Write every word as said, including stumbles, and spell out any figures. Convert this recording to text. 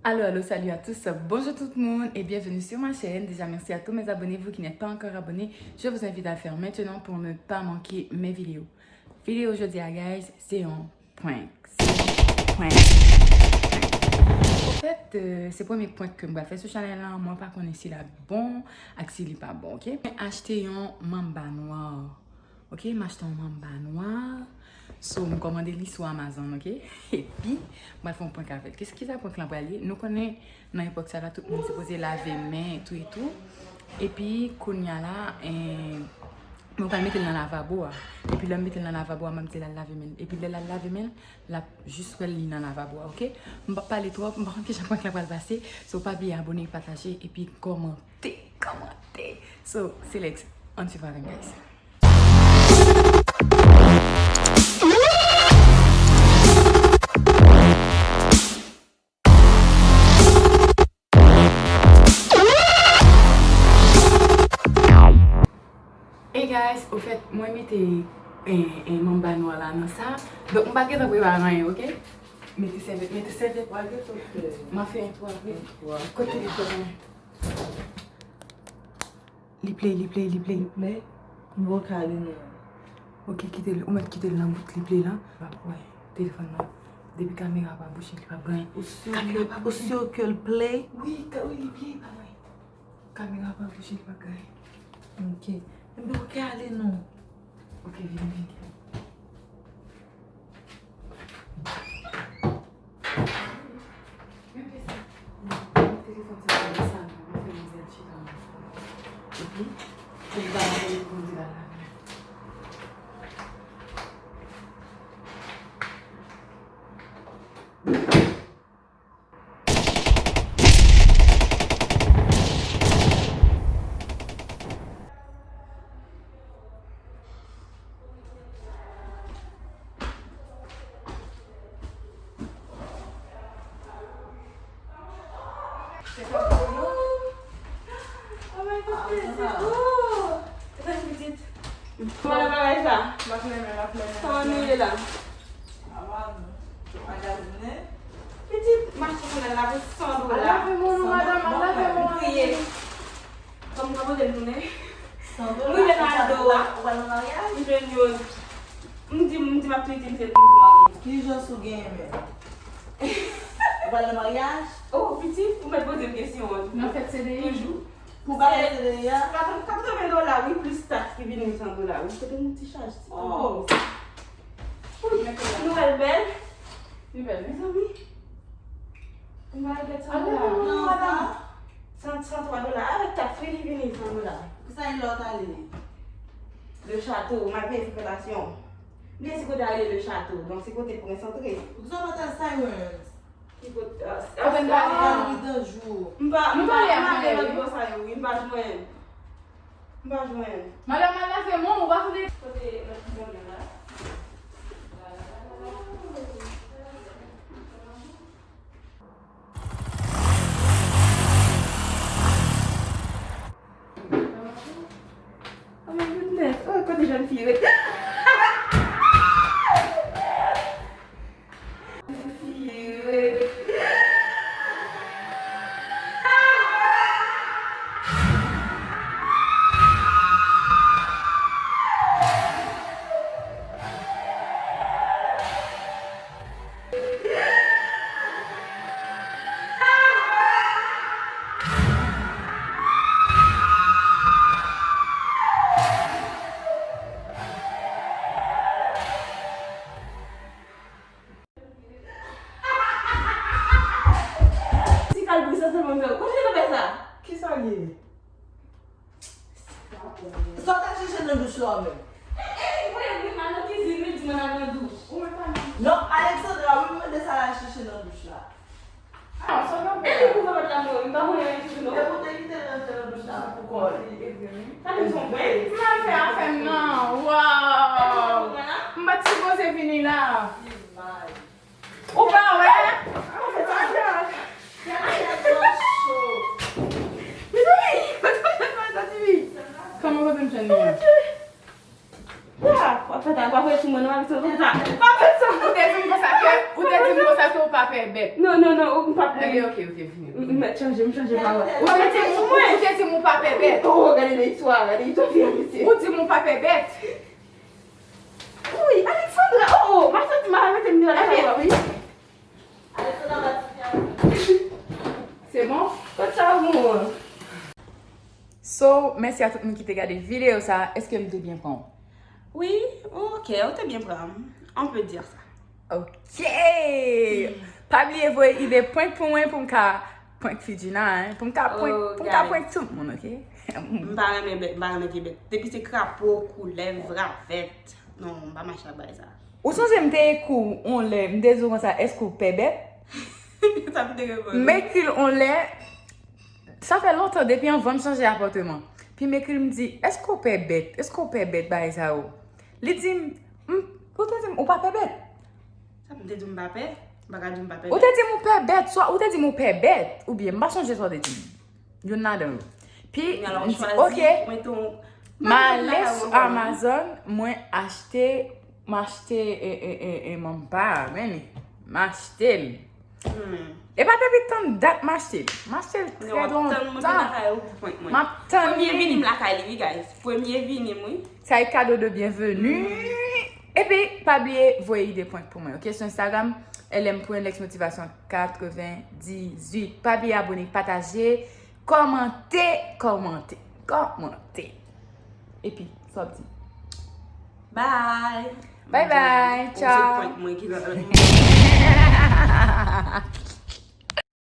Allô, allô, salut à tous, bonjour tout le monde et bienvenue sur ma chaîne. Déjà, merci à tous mes abonnés, vous qui n'êtes pas encore abonnés, je vous invite à le faire maintenant pour ne pas manquer mes vidéos. Videyo jodi a, guys, se yon prank. Se yon prank. Anfèt, euh, se premye prank ke m pral fè sou chanèl lan. Mwen pa konnen si l ap bon ak si li pa bon, ok? Mwen achte yon mamba nwa. Ok, m achte yon mamba nwa. So, m kòmande li sou Amazon, ok? Epi, m pral fè yon prank avè l. Kisa, kisa prank lan pral ye? Nou konnen nan epòk sa la, tout moun sipoze lave men, etou, etou. Epi, kounye a la, eh, mwen pral mete l nan lavabo a. Epi, lè m mete l nan lavabo a, m ap di l al lave men l. Epi, lè l al lave men l, l ap jis wè li nan lavabo a, ok? M p ap pale twòp, m pa konn kijan prank lan pral pase. So, pa bliye abòne, pataje, epi kòmante, kòmante. So, se Lex, ann swiv avè m, guys. Hey guys, ofèt, mwen mete, eh, eh, mamba nwa la nan sa. Donk, m pa gentan prepare anyen, ok? Mete sèvyèt, mete sèvyèt. M a fè entwo apre. Kote telefòn mwen? Li play, li play, li play. Li play? M bon kale non. Ok, kite l. Ou mèt kite l nan bout li play lan. Wè, telefòn nan. Depi kamera pa bouche, li p ap gen anyen. Kamera pa bouche. Ou si ke l play? Wi, ka, wi, li play, pa mwen. Kamera pa bouche, li p ap gen anyen. Ok. Enben, ok, ale non. Ok, vini, vini. Men plis, men telefòn sa nan salon, mwen fè manzè chita nan salon. Epi, pou m ta mande pou m di l al lave men. Kòman bagay sa? Kòman nou ye la? Pitit, mache konnen la pou san dola. Al lave men w non, madanm, al lave men w. Kòm mwen pote l tounen. M rive nan do a. Ou pral nan maryaj? M jwenn youn. M di, m di m ap tweete misye pou m di marye. Ki jans ou genyen menm? Ou pral nan maryaj? Oh, pitit, ou mèt poze m kesyon an. Nan fèt C D I? Toujou. Pou bagay C D I a? Katreven dola, wi, plis taks ki vini san dola, wi. Kote yon ti chaj, ti. Oh. Nouvèl bèl. Nouvèl, mezanmi. Nouvèl bèl san dola. San, san twa dola. Avèk taks, wi, li vini san dola. Pou sa, e lòt ale? Le Château, m al peye frekwentasyon. M bliye si kote a rele Le Château, donk se kote Prens antre. Ou sa pa t al Sirens? Ki kote, ah, kote n pale a? Wi, Danjou. M pa, m pa, m ale lòt bò sa yo, wi, m pa jwenn. M pa jwenn. Madanm, al lave men w, ou pa tande? Kote lòt ti bonè la? Oh my goodness. Oh, kote jèn fi yo rete? Ti kalbri sa sèlman m fè. Kote nou fè sa? Kisa l ye? Sa w t al chèche nan douch la w menm? E, e, voye m al nan kizin, wi, di m al nan douch. Non, Alexandra, wi, m mande sa l al chèche nan douch la. Ah, sa nan. E li pou fè pòt la pou mwen, m pa konnen anyen ditou non. E pou te kite l rantre nan douch la pou kò l. Sa te son bwen. M al fè afè m nan. Waw. M pa t sipoze vini la. Ou pa wè? Mezanmi, mezanmi, kòman kote m jwenn li an? Ya, w Fanta, pa fè sou mwen non, Alexandra, Fanta. Pa fè sou mwen. Ou te di m konsa ke, ou te di m konsa ke ou pa pè bèt. Non, non, non, ou pa pè. Ebyen, ok, ok, fini. M mèt chanje, m chanje pawòl. Ou te di m, ou te di m ou pa pè bèt. Oh, gade nan istwa, gade istwa fi a, mesye. Ou di m ou pa pè bèt. Wi, Alexandra, oh, oh, m ap soti mal, mete m deyò lakay ou a, wi. Alexandra pa ti fi a. Se bon? Kot sa ou bon? So, mèsi a tout moun ki te gade videyo sa. Èske m te byen pran w? Wi, ou ok, ou te byen pran m. On peut dire ça. Ok! Pa bliye voye ide prank pou mwen pou m ka prank Fidjina, hein? Pou m ka prank, pou m ka prank tout moun, ok? M pa renmen bèt, m pa renmen vye bèt. Depi se krapo, koulèv, ravèt. Non, m pa mache ak bagay sa. Ou sonje m te ekri w yon lè, m te di w konsa, èske w pè bèt? Sa m te reponn ou. M ekri l yon lè, sa fè lontan depi anvan m chanje apatman. Pi m ekri l, m di, èske w pè bèt? Èske w pè bèt bagay sa yo? Li di m, m, ou te di m, ou pa pè bèt? Sa m te di w m pa pè? M pa ka di w m pa pè bèt. Ou te di m ou pè bèt, swa ou te di m ou pè bèt, oubyen m pa sonje sa w te di m. Youn ladan yo. Pi, m di, ok, m ale sou Amazon, mwen achte, m achte, e, e, e, e, manpa, men, m achte l. E pa depi tann dat m achte l. M achte l trè lontan. M ap tann li. Premye vini m lakay li, wi, guys. Premye vini m, wi. Sa e kado de byenveni. Epi, pa bliye voye ide prank pou mwen, ok? Sou Instagram, L M Point Lex Motivation katrevendizuit. Pa bliye abone, pataje, kòmante, kòmante, kòmante. Epi, sa w ap di? Bye. Bye bye. Ciao. Prank mwen ki nan lòt moun.